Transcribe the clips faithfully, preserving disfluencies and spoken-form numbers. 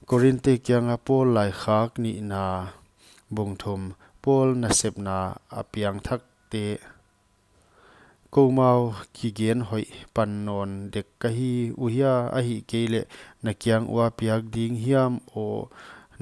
Korinte kianga Paul laikhak nihna, bung thum. Paul nasepna a piangthakte. Koumau kigen hoih pan nawn dek ka hi uhia, ahihkeileh na kiang ua piak ding hiam, aw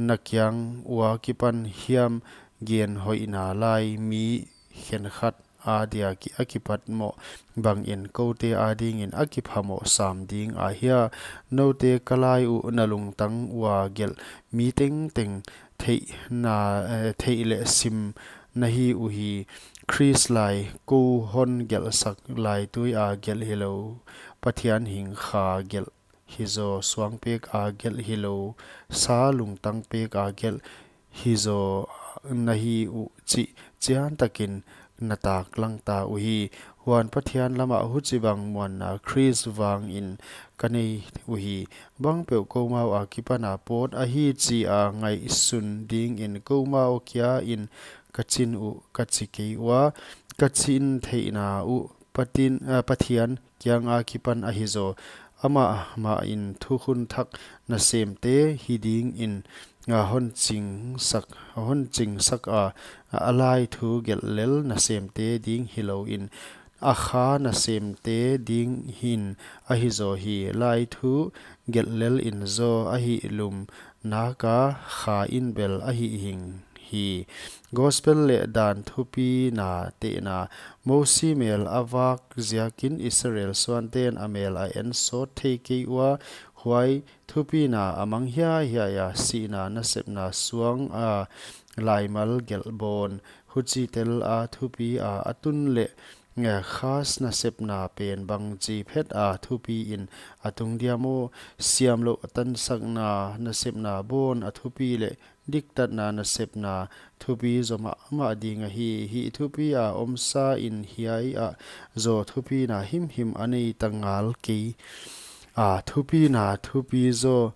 na kiang ua kipan hiam, gen hoihna lai mi khenkhat adia ki-, a kipat moh bangin kote adingin a kiphamoh sam ding ahia? Noute ka lai uh na lungtang ua gelh mi tengteng theihna, eh, theih leh sim na hi uhi. Khrist lai kou hon gelhsak laitui a gelh hilou, Pathian hing kha gelh hizaw, suang pek a gelh hilou, sa lungtang pek a gelh hizaw na hi uh chih chiantakin na taklang ta uhi. Huan Pathian lamah huchibang muanna Khrist vangin ka nei uhi. Bangpeuh koumau akipana pawt ahi chi a ngaihsun dingin koumau kiain ka chin uh ka chi kei ua, ka chin theihna uh Patin, ah, Pathian kianga kipan ahizaw. Amah mahin thukhun thak nasemte hi dingin, ah, hon chingsak, hon chingsak a, a lai thu gelh lel nasemte ding hilouin, a kha nasemte ding hi'n ahizaw hi. Lai thu gelh lel in zaw ahihlum naka kha in bel ahi hing hi. Gospel leh dan thupina tehna. Mosi mel a vak ziakin Israel suanten a mel a en sawt thei kei ua, huai thupina a mang hiaihiai a, sihna nasepna suang a laimal gelh bawn, huchi tel a thupi a a tun leh, eh, khas nasepna pen bangchi phet a thupiin a tung dia maw? Siamlouh a tansakna nasepna bawn a thupi leh diktatna nasepna thupi zaw mahmah ding ahi. Hih thupi a omsa in hiai ah zaw thupina himhim a nei ta ngal kei a, thupina thupi zaw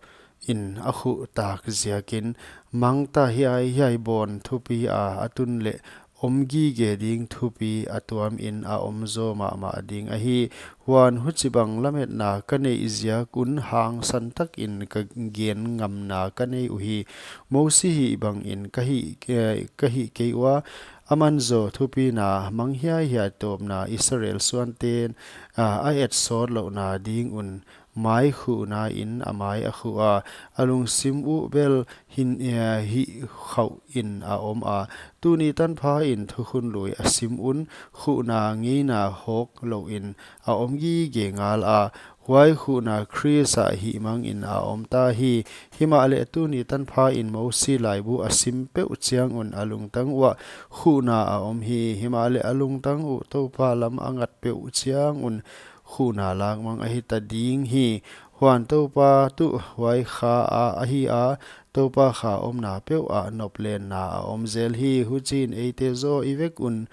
in a khuh tak ziakin, mangta hiaihiai bawn thupi a a tun leh om gige ding thupi a tuamin a om zaw mahmah ding ahi. Huan huchibang lametna ka neih ziak un hangsan takin ka gen ngamna ka nei uhi. Mosi hih bangin ka hih, eh, ka hih kei ua, aman zaw thupina mang hiaihiai tawpna Israel suanten, ah, a et sawt louhna ding un mai khuhna in a mai a khuh a, a lungsim uh bel hin, eh, hih khauh in a om a. Tuni tanpha in thukhun lui a sim un khuhna ngeina hawk louin a om gige ngal a. Huai khuhna Khrist ah hihmang in a om ta hi. Himahleh tuni tanpha in Mosi laibu a sim peuh chiang un a lungtang uah khuhna a om hi. Himahleh a lungtang uh Toupa lam a ngat peuh chiang un khuhna lakmang ahi ta ding hi. Huan Toupa tuh huai kha ah ahi a, Toupa kha omna peuh ah noplenna a om zel hi. Huchiin eite zaw i vek un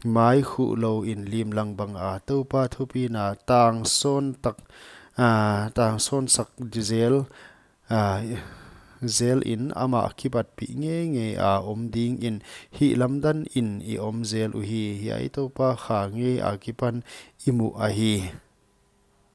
mai khuh louin limlang bang a Toupa thupina tangsawn tak, ah, tangsawn sak di zel, ah, zel in amah kipatpih ngeingei a om dingin hih lamdan in i om zel uhi. Hiai Toupa kha ngei a kipan i muh ahi.